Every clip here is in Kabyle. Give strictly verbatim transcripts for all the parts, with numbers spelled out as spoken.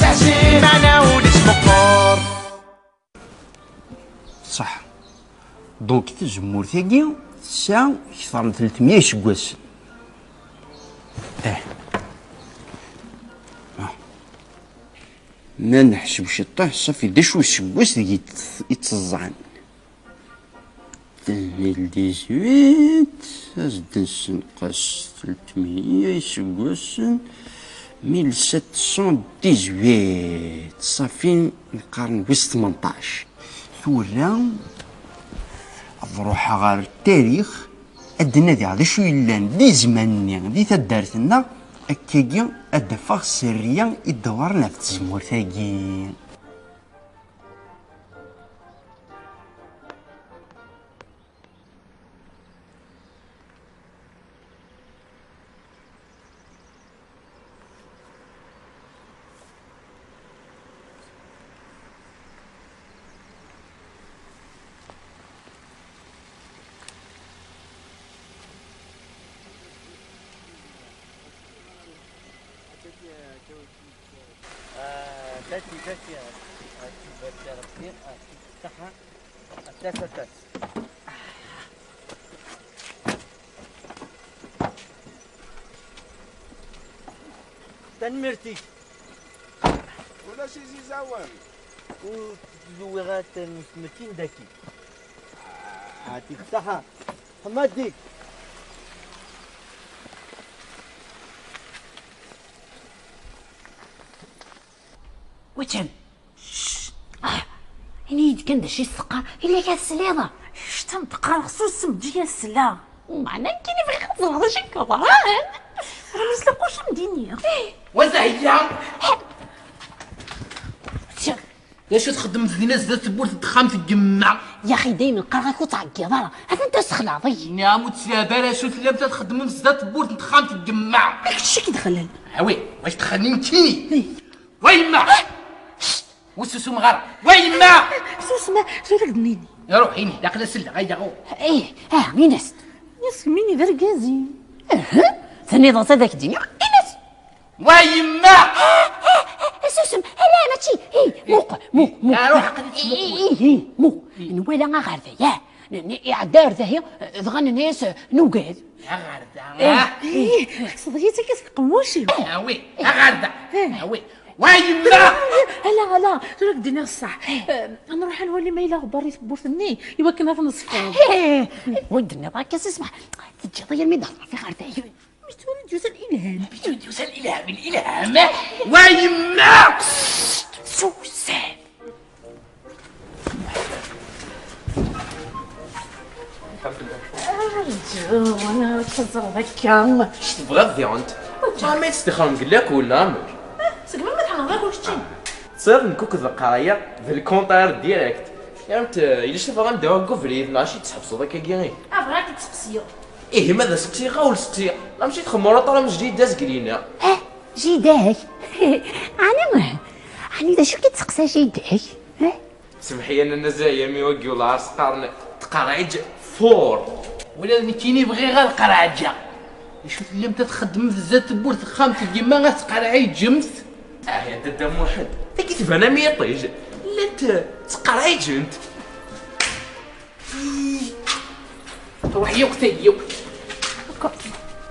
Simana ulac meqqar. Ṣṣeḥ. Donc, tazemmurt-agi tesɛa kter n tletmya iseggasen. Eh. Ah. Ma neḥseb ciṭṭaḥ, ṣafi d acu iseggas deg i tt-, i tteẓẓan? Deux mille dix-huit, ad s-d-nsenqes tletmya iseggasen, mille sept cent dix-huit, ṣafi n lqern wis tmenṭac. Tura, ad ruḥeɣ ɣer tarix, ad d-nadiɣ d acu yellan di zzman-nni di taddart-nneɣ, akkagi ad d-afeɣ sserriya i d-iḍerren ɣef tzemmurt-agi. آه، تاتي، تاتي، آه، آه، تاتي، آه، تاتي، آه، تاتي، آه، تاتي، آه، تاتي. Tanemmirt-ik. Ulac izizawen. Ur ttzuwiɣ ara n usmekkin daki. Ɛatik ṣṣaḥa. Ḥemmadi. Waččan. Ah, ini-yi-d kan d acu i s-teqqar. Yella-k ad tesliḍ. Ccet am teqqareɣ susem, ǧǧi-yas sla. Meɛna nekkini bɣiɣ ad ẓreɣ d acu i yeḍran. Rnu s lqus am d-iniɣ. Wa Zahya! D acu txeddmemt dinna zdat tewwurt n texxamt n yemma? Yaxi daymen qqareɣ-ak ur ttɛeggiḍ ara. Atan tessexlaḍ-iyi. Nniɣ-am ur ttleɛb ara acu tellamt ad txeddmemt zdat tewwurt n texxamt n yemma. Kečč i k-idxlen. Awi, wac dxelni nekkini? Wa yemma! Ur ssusum ɣer. Wa yemma! Susem, tura k-d-nini. Ruḥ ini, d aql-as selleɣ, ay yaɣu. Ih, ah, ini-as-d. Ini-as kemmini d argaz-im. Aha, tenniḍ-as ad ak-d-iniɣ, ini-as. Wa yemma! Susem, ala, mačči, hi, muq, muq, muq. Ah, ruḥ, aql-i ttmuqul. Hi, hi, hi, muq. Nwala aɣerday, ah. N-, n-, iɛedda ar dahi, dɣa nenna-as, nugad. Aɣerda, ah? Ih, tekkseḍ-iyi-tt akka seg qemmuc-iw. Ah, oui, aɣerda. Ah, oui. Wa yemma! Ala, ala, tura k-d-iniɣ ṣṣeḥ. Eh, ad nruḥ ad nwali ma yella ɣebbar di tewwurt-nni, iwakken ad t-neṣfeḍ. Eh, ur d-tenniḍ akka, sismeḥ. Teǧǧiḍ-iyi armi d-hḍreɣ ɣer dayi. Mi tura d-yusa lilham. Mi tura d-yusa lilham, lilham. Wa yemma! Susem! Rǧu, wala teẓẓreḍ akka. Acu tebɣiḍ diɣent? Ma yettdixxrem deg lakul, neɣ amek? Ah, seg melmi tḥemmleḍ akk kečči? Ẓriɣ nekk akked leqraya d le contraire direct. Yant, yella ccaf ɣer anda deg ubrid, neɣ acu i d-tḥebseḍ akkagi? Ah, bɣiɣ ad k-id-seqsiɣ. Ihi ma d aseqsi, ɣa ul seqsi. Amek i txemmreḍ ara am jdi-d azgel-inna? Eh, jida-k? Ɛni, ɛni d acu i k-id-seqsa jida-k? Eh? Semḥ-iyi a nanna Zahya, mi wagi ula s-qqaren tqerɛij fort. Ula d nekkini bɣiɣ ad qerɛǧeɣ. Acu tellamt ad txeddmemt zdat tewwurt texxamt n yemma ad tqerɛiǧemt? Ah, ya Dda Muḥend, tagi tban am yiṭij. Llant, eh, ttqerɛiǧent. Truḥ yakk tagi yakk.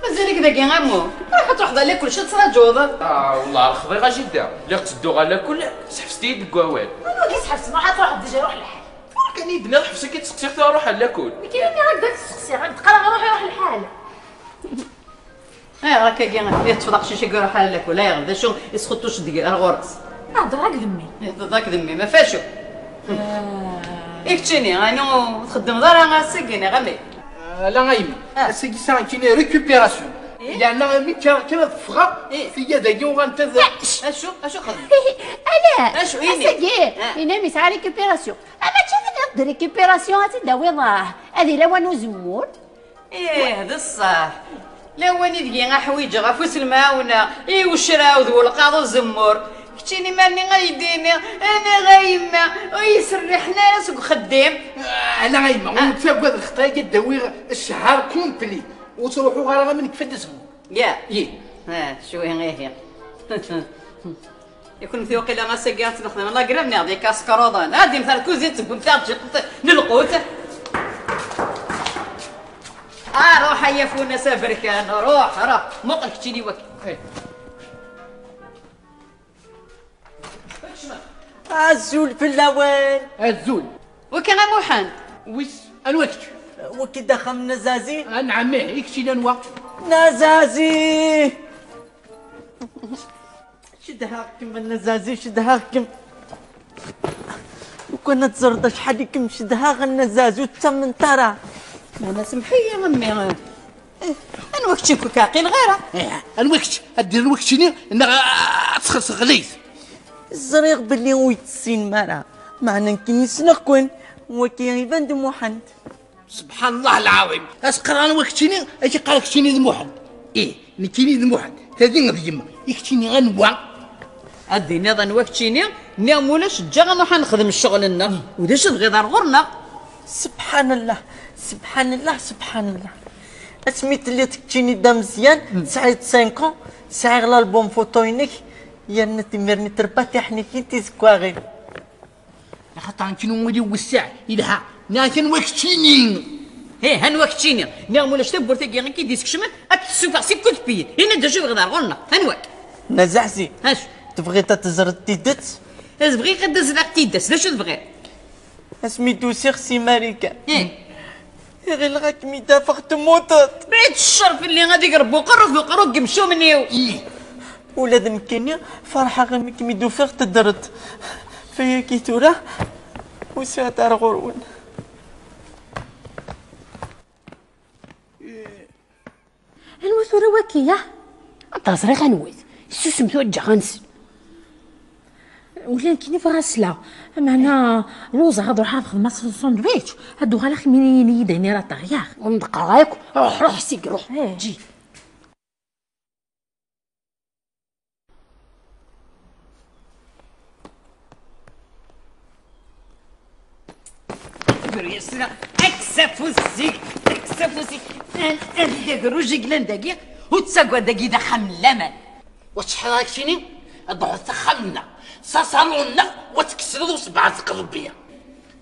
Mazal-ik dagi a Mu? Ruḥ ad truḥeḍ ar lakul, acu tettṛaǧuḍ? Ah, wellah rexḍiɣ a jidda. Lliɣ ttedduɣ ar lakul, seḥbset-iyi-d deg wawal. Anwa i k-iseḥbsen? Ruḥ ad truḥeḍ dija, ruḥ lḥal. Tura kan i d-nniɣ ḥbes akka ad tseqsiḍ, tura ruḥ ar lakul. Nekkini nniɣ-ak-d ad tseqsiḍ, ad d-qqareɣ ruḥ, ruḥ lḥal. Ayɣer akkagi i teṭṭfeḍ aqcic-agi ruḥ ar lakul? Ayɣer? D acu isxuṭṭuc deg, ar ɣur-s? Heddreɣ akked mmi. Heddreḍ akked mmi, ma facu? Ah. I keččini, anu ur txeddmeḍ ara ass-agi, neɣ amek? Ala a yemma, ah, ass-agi sɛiɣ nekkini récupération. Eh? Yeɛna mi kkreɣ kan ad ffɣeɣ, eh, tigad-agi uɣalent ad... Acu? Acu xedmeɣ? Ala, acu, ini? Ass-agi, ah, ini-am yesɛa récupération. Ah, mačči d, d récupération ad tt-id-tawiḍ, ah, ad ilawan uzemmur. Ih, d ṣṣeḥ. Lawan ideg i aḥwiǧeɣ afus lemɛawna i ucraw d welqaḍ uzemmur. Keččini, mani ay d-iniɣ, aniɣ a yemma, ur yi-serriḥen ara seg uxeddim. Ala a yemma, ur nettagad lxeṭṭa-agi ad d-awiɣ ccehar complet. Ur ttruḥuɣ ara am nekk fad azemmur. Ya. Yih. Ah, cwi ihi. I kennemti waqila ass-agi ad tnexdem la grève neɣ d ikaskruḍen? Ad dim tarkuzit tewwim taɣǧiṭ n lqut. Ah, ruḥ ay afunas aberkan, ruḥ, ruḥ. Muqel keččini waki. Azul fell-awen. Azul. Waki a Muḥend. Wis anwa kečč? Waki d axxam n Nazazi. Anɛam ih, i kečč i d anwa? Nazazi. Cedhaɣ-kem a Nazazi, cedhaɣ-kem. Lukan ad teẓreḍ acḥal i kem-cedhaɣ a Nazazi, ur tettamneḍ ara. Meɛna semḥ-iyi a mmi. Eh, anwa kečč, ur k-ɛqileɣ ara. Eh, anwa kečč? Ad d-iniɣ anwa keččini neɣ ad txelṣeḍ ɣlayet? Ẓriɣ belli ur yi-tessinem ara, meɛna nekkini ssneɣ-ken. Waki iban d Muḥend. Subḥan Allah lɛaḍim. As-qqareɣ anwa keččini, ad k-qqareɣ keččini d Muḥend. Ih, nekkini d Muḥend. Tadi d yemma. I keččini anwa? Ad d-tiniḍ anwa keččini, nniɣ ma ulac ǧǧiɣ a Muḥend nexdem ccɣel-nneɣ. Ulac tebɣiḍ ar ɣur-neɣ. Subḥan Allah, subḥan Allah, subḥan Allah. Asmi telliḍ keččini d ameẓyan, tesɛiḍ cinq ans, sɛiɣ l'album photo-inek, yerna timiren n terbaṭiḥ-inek i tizeggaɣin. Axaṭer nekkini ul-iw wessiɛ, yelha. Nniɣ-ak anwa keččini. Ih, anwa keččini. Nniɣ ma ulac tawwurt-agi i k-id-iskecmen, ad k-tessufeɣ si kutpiyin. Ini-d d acu tebɣiḍ ar ɣur-neɣ. Anwa-k? Nazazi. Acu? Tebɣiḍ ad teẓreḍ tidet? Ad bɣiɣ ad d-azleɣ tidet. D acu tebɣiḍ? Asmi d-usiɣ si Marikan. Ih. Ɣileɣ ad kem-id-afeɣ temmuteḍ. Bɛid ccer fell-i, ad igerreb uqerru d uqerru deg yemcumen-iw. Ih. Ula d nekkini ferḥeɣ imi kem-id-ufiɣ teddreḍ. Fayagi tura usiɣ-d ar ɣur-wen. Anwa tura waki, ya? Anta ẓriɣ anwa-t. Susem tura ǧǧaɣ ansi. Ula nekkini bɣiɣ ad sleɣ. Meɛna luẓeɣ, ad ruḥeɣ ad xedmeɣ s sandwich. Ad d-uɣaleɣ imi ini-yi-d ayen ara taɣ, yaɣ. Ur m-d-qqareɣ akk. Ruḥ, ruḥ, seg, ruḥ. Eh. Ǧǧi. Kkes afus-ik, kkes afus-ik. An-, anda d agerruj i yellan dagi, ur ttagad, dagi d axxam n laman. Wacḥal ara k-tini, ad d-truḥeḍ s axxam-nneɣ, s aṣalun-nneɣ, u ad tkesreḍ usebɛa n tqeḍbiyya.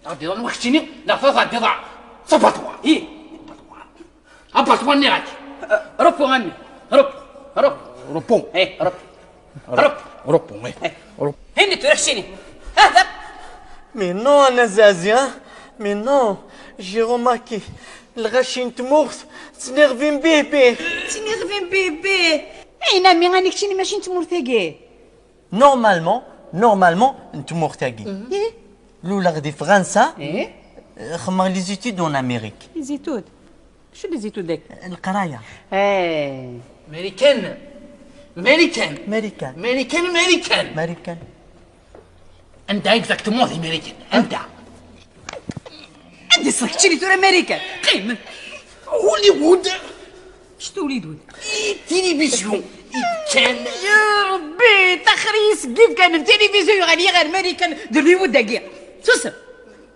Ad d-iḍan wa k-tini, neɣ ad d-iḍan s abaṭwa. Ih. Abaṭwa nniɣ-ak. Repos, a mmi. Repos. Repos. Repos. Eh, repos. Repos. Repos, eh. Eh. Repos. Henni tura keččini. Hada. Mais non, a Nazazi, hein? Mais non. J'ai remarqué. Lɣaci n tmurt ttniɣbin bih bih. Ttniɣbin bih bih. Ɛni a mmi, ɛni keččini mačči n tmurt-agi? Normalement, normalement, n tmurt-agi. Mhm. Ih. Luleɣ di Fransa, ih, xedmeɣ les études en Amérique. Les études? Acu les études-agi? Leqraya. Eh. Marikan. Marikan. Marikan. Marikan, Marikan. Marikan. Anda exactement di Marikan? Anda? Anda i ssneɣ keččini tura Marikan? Qqim. Hollywood. Acu Hollywood? Tilivizyu. Kan. Ya Rebbi, taxri yesgif kan n tilivizyu yuɣal-iyi ɣer Marikan d Hollywood-agi. Susem.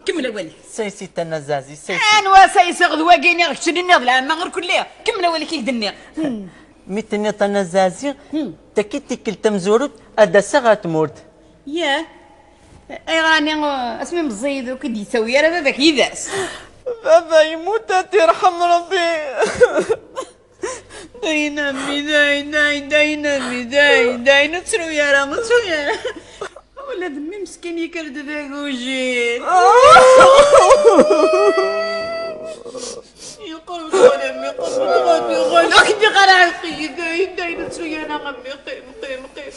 Kemmel awal-ik. Saysi tanazazi, saysi. Anwa sayseɣ d wagi niɣ keččini niɣ d lɛamma ur kulli. Kemmel awal-ik i k-d-nniɣ. Mi tenniḍ tanazazi, hmm, taki tikkelt tamezwarut ad d-aseɣ ɣer tmurt. Yah. Ayɣer ɛni, uh, asmi meẓẓiyeḍ ur k-id-yettawi ara baba-k yid-s? Baba yemmut, ad t-irḥem Rebbi. Dayen a mmi, dayen, dayen, dayen a mmi, dayen, dayen, ur ttru ara, ur ttru ara. Ula d mmi meskin yekker-d d agujil. Yeqqel-d ɣer mmi, yeqqel-d ɣer mmi, yeqqel-d. Ur k-nniɣ ara ɛiqi, dayen, dayen, ur ttru ara a mmi, qqim, qqim, qqim.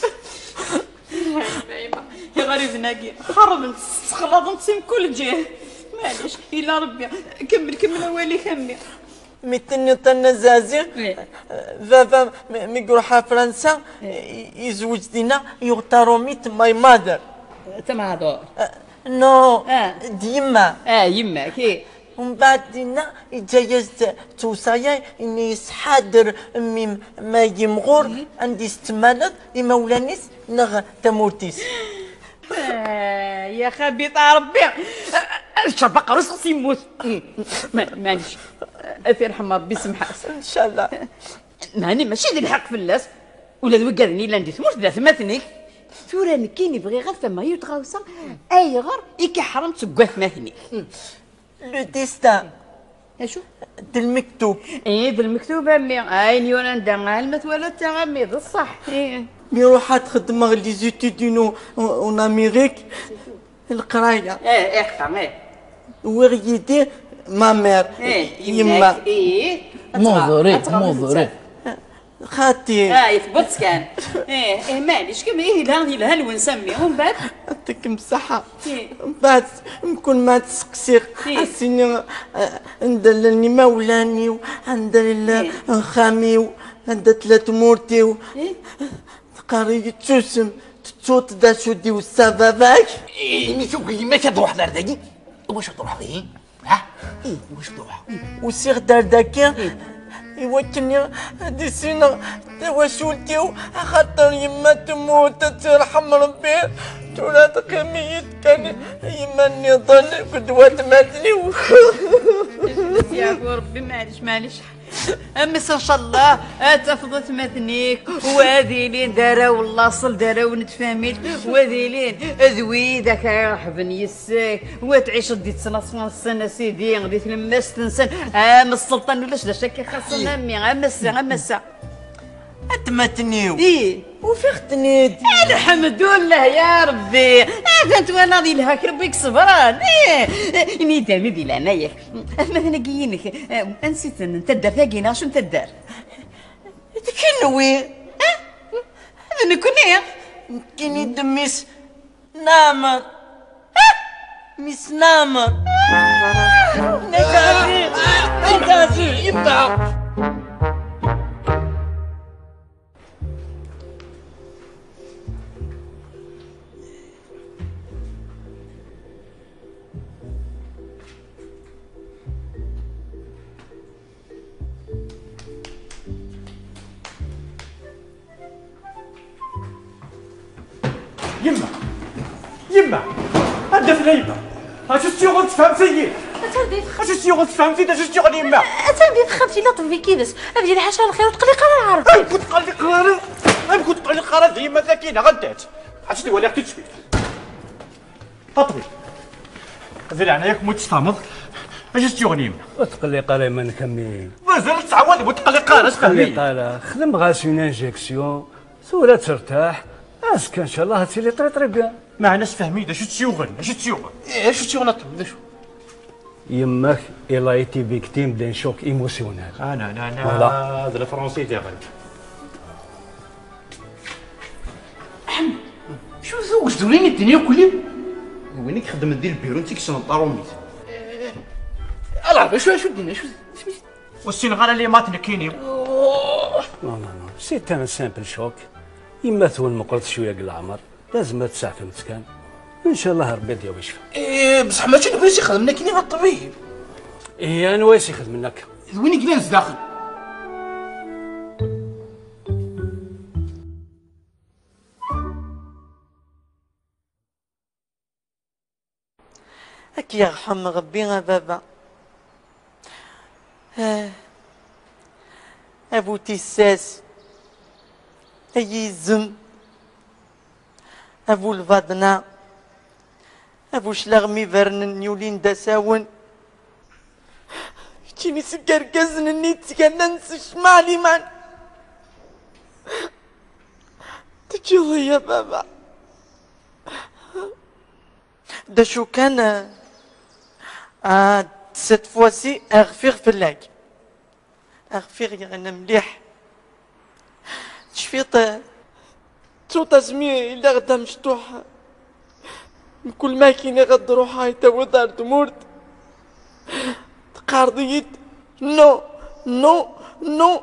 Iɣriben-agi xerben, ssexlaḍen-t si mkul ǧiha. Maɛlic, yella Rebbi. Kemmel, kemmel awal-ik a mmi. Mi tenniḍ tanazazi, eh, baba mi, mi iruḥ ar Fransa, eh, i-, izweǧ dinna, yuɣ tarumit, my mother. Tamaḍur. Eh, no, ah, d yemma. Ah, yemma, ki. Mbeɛd dinna, iǧǧa-yas-d tewṣaya, ini-as ḥader mmi-m ma yimɣur, mhm, anda i s-temmaleḍ imawlan-is neɣ tamurt-is. Ah, ya xabit a Rebbi. Ccerbeq ɣer-s xas yemmut. Ma-, maɛlic. Ad t-irḥem Rebbi, semḥ-as. Ncallah. Mani mačči d lḥeqq fell-as. Ula d wiggaden yellan di tmurt d atmaten-ik. Tura nekkini bɣiɣ ad fehmeɣ yiwet tɣawsa, ayɣer i k-iḥrem seg watmaten-ik? Le destin. Acu? D lmektub. Ih, d lmektub a mmi. Ayen yuran da, alma twalaḍ-tt a mmi, d ṣṣeḥ. Ih. Mi ruḥeɣ ad xedmeɣ les études en, en Amérique, leqraya. Ih, ih, ih. Wwiɣ yid-i ma mère, ih, yemma. Ih. Muḍri, muḍri. Xati. Ah, tewweḍ-tt kan. Ih, ih, maɛlic, kemm ih, la, yelha lwens a mmi. Umbeɛd? Yɛṭikem ṣṣeḥḥa. Ih. Umbeɛd, mkul ma tt-seqsiɣ, ih, ad s-iniɣ, eh, anda llan imawlan-iw, anda llan, ih, axxam-iw, anda tella tmurt-iw. Ih. Teqqar-iyi tsusem, tettuḍ d acu d-iwessa baba-k. Ih, imi tugi yemma-k ad truḥeḍ ar dagi, iwacu ad truḥeḍ ihi? Ha? Ih, iwacu ad truḥeḍ? Usiɣ-d ar dagi, ih, i wakken ad issineɣ tawacult-iw, axaṭer yemma temmut, ad tt-yerḥem Rebbi. Tura teqqim-iyi-d kan yemma nniḍen akked watmaten-iw. Yeɛfu Rebbi, maɛlic, maɛlic. A mmi-s, ncallah ad tafeḍ atmaten-ik, u ad ilin d arraw n laṣel, d arraw n tfamilt, u ad ilin d wid ak ara iṛeḥben yis-k, u ad tɛiceḍ di ttnaṣfa-nsen, a sidi, di tlemmast-nsen. A mmi-s, sselṭan ulac d acu akka ixaṣṣen a mmi, a massa, a massa. Atmaten-iw. Ih. Ufiɣ-ten-id. Lḥemdullah ya Rebbi. Atan twalaḍ yelha kra n win iṣebren. Ih. Ini-d a mmi di leɛnaya-k. Atmaten-agi-inek, eh, ansi-ten? N taddart-agi neɣ acu n taddart? D kenwi? Eh? D nekkni? Nekkini d mmi-s n Ɛmer. Ah! Mmi-s n Ɛmer. Nagazi! Nagazi! Yemma! Yemma! Yemma! Anda tella yemma? Acu s-yuɣen tefhamt-iyi? Atan di texxamt. Acu s-yuɣen tefhamt-iyi? Acu s-yuɣen yemma? Atan di texxamt yella ṭṭbib-ines. Ad yili ḥaca lxir ur tqelliq ara lɛerb. Ay, ur tqelliq ara! Ay, ur tqelliq ara d yemma tagi neɣ anta-tt? Acu d-waliɣ tiǧbit? A ṭṭbib, di leɛnaya-k, ma ur tfehmeḍ, acu s-yuɣen yemma? Ur tqelliq ara iman-ik a mmi. Mazal ad tettɛawad, ur tqelliq ara, sfehmi. Ur tqelliq ara, xdem-as une injection, tura ad tertaḥ, azekka ncallah ad tili très très bien. Meɛna sfehmi-d, acu tt-yuɣen, acu tt-yuɣen? Eh, acu tt-yuɣen a ṭṭbib, d acu? Yemma-k, elle a été victime d'un choc émotionnel. Ah, non, non, non. Voilà. D lefransi diɣen. Aḥmed, acu d ugezdu-nni i d-tenna akk-nni? Win i ixeddmen di lbiru n tikkes n ṭarumit. Eh, alors, acu, acu d-yenna, acu d-, acu d-, ur ssineɣ ara les maths nekkini. Non, non, non. C'est un simple choc. Yemma-twen meqqret cwiya deg leɛmer. Lazem ad tseɛfemt kan. Ncallah Rebbi ad yawi ccfa. Eh, bṣeḥ mačči d win i s-ixedmen akken i ṭṭbib. Ihi anwa i s-ixedmen akka? D win i yellan zdaxel. Ad k-yerḥem Rebbi a baba. Ah, a bu tissas, a yizem, a bu lbaḍna, a bu cclaɣem ibernen yulin d asawen. Keččini seg irgazen-nni yettgallan s ccmaɛ liman. Teǧǧiḍ-iyi a baba. D acu kan, ah, cette fois-ci, rfiɣ fell-ak. Rfiɣ yeɣna mliḥ. Tecfiḍ, ah, ttuṭ asmi i lliɣ d amecṭuḥ. Mkul ma k-iniɣ ad ruḥeɣ, i tawiḍ ar tmurt. Teqqareḍ-iyi-d, non, non, non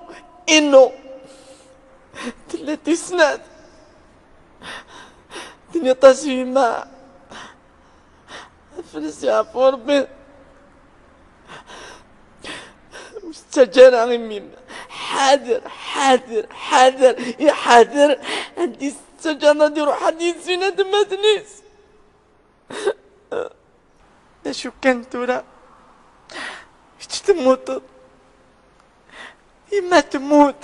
et non. Tella tis snat. Tenniḍ-as i yemma, fell-as yeɛfu Rebbi. Ur tettaǧǧa ara i mmi-m. Ḥader, ḥader, ḥader, iḥader. Anda i s-tettaǧǧaḍ ad iruḥ ad yissin atmaten-is? D acu kan tura? Kečč temmuteḍ. Yemma temmut.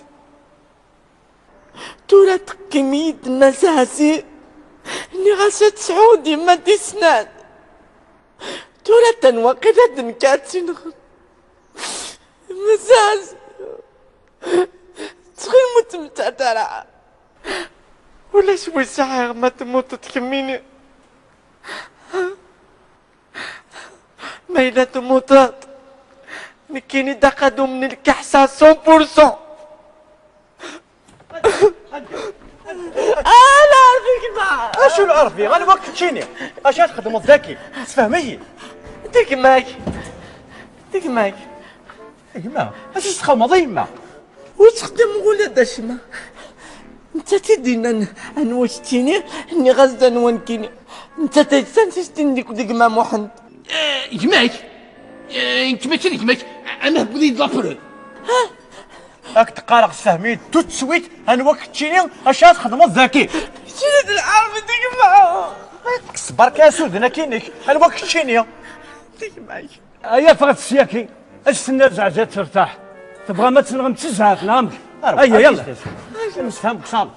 Tura teqqim yid-neɣ Nna Seɛsi. Nniɣ-as ad tesɛu dima tisnat. Tura atan waqila d nekk ad tt-inɣen. Mazal. Ttxil-m ur ttmettat ara. Ulac wi sɛiɣ ma temmuteḍ kemmini. Ma yella temmuteḍ, nekkini d aqadum n lkaḥsa cent pour cent. Ala, gma. Acu lɛerbi? Anwa keččini? Acu ara txedmeḍ daki? Sefhem-iyi. D gma-k. D gma-k. Gma? Acu txedmeḍ a yemma? Ur ttxeddimeɣ ula d acemma. Nettat i d-yennan anwa keččini, nniɣ-as-d anwa nekkini. Nettat ay d tansisin deg, deg gma Muḥend. Eh, gma-k? Eh, nekk mačči d gma-k. Ama tewwiḍ-iyi-d la preuve. Ad k-d-qqareɣ, sefhem-iyi-d tuttswit anwa keččini, acu ara txedmeḍ daki. Keččini d lɛerbi d gma. Kkes berka asuden akkin-ik, anwa keččini? D gma-k. Aya ffɣet syaki. Acu tenna Zeɛzet tertaḥ? Tebɣam ad tenɣem s zzɛaf neɣ amek? Aya, yalla. Msefham qsam.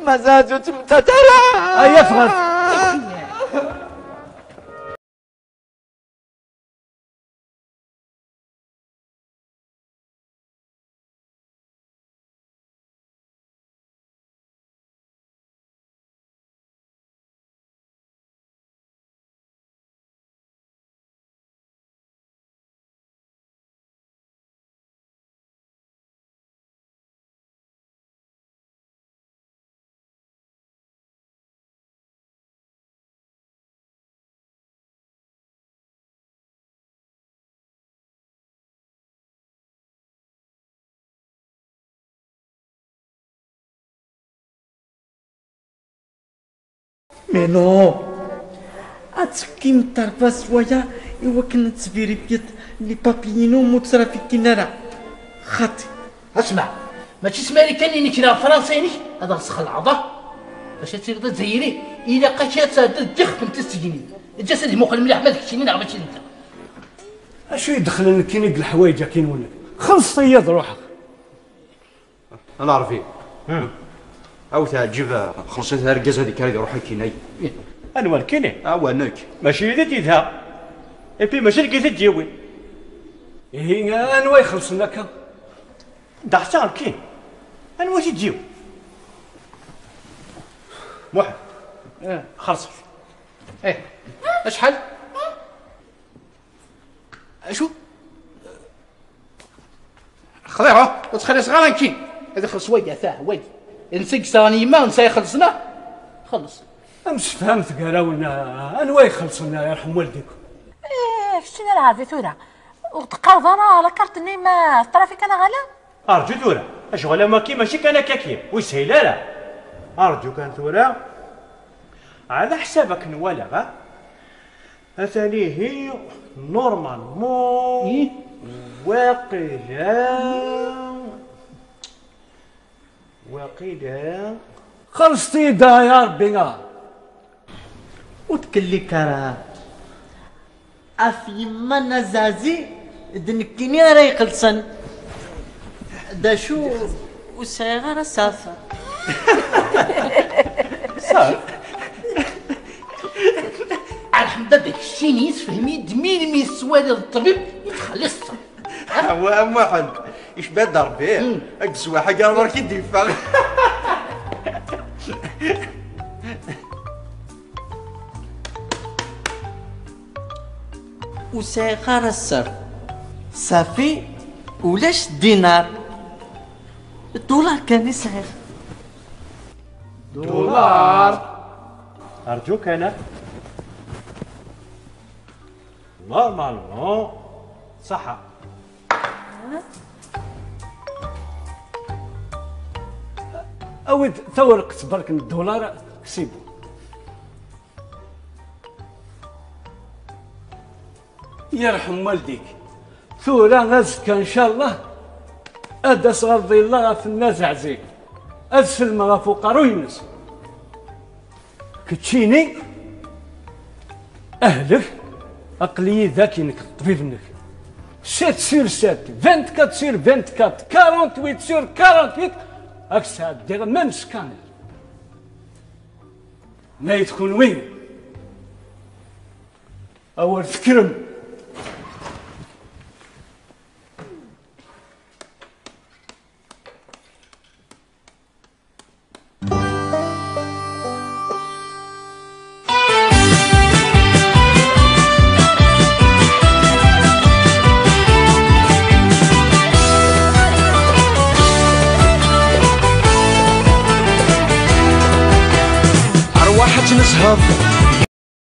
Mazal ur tmettat ara. Aya ffɣet. Mais non! Ad tekkimt ɣef waya i wakken ad tesvérifiyeḍ les papiers-inu ma ur ttrafikin ara. Xaṭi. Asma, mačči s Marikan-inek neɣ Fransa-inek ad aɣ-tesxelɛeḍ, ah? Bac ad tiliḍ d Azzayri, ilaq-ak ad tɛeddiḍ deg yixef n tisegnin. Eǧǧ-as ad imuqel mliḥ ma d keččini neɣ mačči d netta. Acu i dexlen nekkini deg leḥwayeǧ-agi-nwen? Xellṣet-iyi ad ruḥeɣ. A Lɛerbi. Hmm. Aw teɛǧib, xelṣet argaz ad ikker ad iruḥ akkin, ay. Anwa nekkini? Awa nekk. Mačči d tidha. Et puis mačči deg i t-id-yiwin. Ihi anwa ixelṣen akka? Daɣ ta nekkin. Anwa i t-id-yiwin? Muḥ. Eh. Xelṣet. Eh. Acḥal? Acu? Xḍiɣ, ur ttxelliṣeɣ ara nekkin. Ad ixelṣ wagi, atah, wagi. Netta i yesɛan yemma, netta ixelṣen, ah. Xelleṣ. Amsefhamet gar-awen, ah, anwa ixelṣen, ah, yerḥem waldik? Eh, keččini a Lɛerbi tura. Ur d-teqqareḍ ara la carte-nni ma trafik neɣ ala? Arǧu tura, acɣel am waki mačči kan akka-ki, ur yeshil ara. Arǧu kan tura, ɛla ḥsab akken walaɣ, ah. Atan ihi, normalement, ih, waqila, waqila. Xelṣet-iyi-d, a Ṛebbi, ah. Ur tkellix ara. Ɣef yemma n Azazi, d nekkini ara ixelṣen. D acu, ur sɛiɣ ara ṣṣaf. Ṣṣaf? Arḥem baba-k, keččini sefhem-iyi-d, melmi tettwaliḍ ṭṭbib i txelliṣeḍ ṣṣaf? Wa a Muḥend, icba-d Ṛebbi, hmm, deg zzwaḥ-agi ɣur-k i d-yeffeɣ. Ur sɛiɣ ara sser. Safi, ulac dinar. Dullar kan i sɛiɣ. Dullar. Arǧu kan. Normalement, ṣaḥa. Awi-d tawerqet berk n ddular, c'est bon. Yerḥem waldik. Tura azekka, ncallah, ad d-aseɣ ad ḍilleɣ ɣef Nna Zeɛzi. Ad sellmeɣ ɣef uqerruy-ines. Keččini, ahlek, aql-iyi daki nekk d ṭṭbib-nnek. Sept sur sept, vingt-quatre sur vingt-quatre, quarante-huit sur quarante-huit, ad k-sɛeddiɣ même scanner. Nayt kunwi, awer tekkrem. Arwaḥ ad tt-nesheḍ.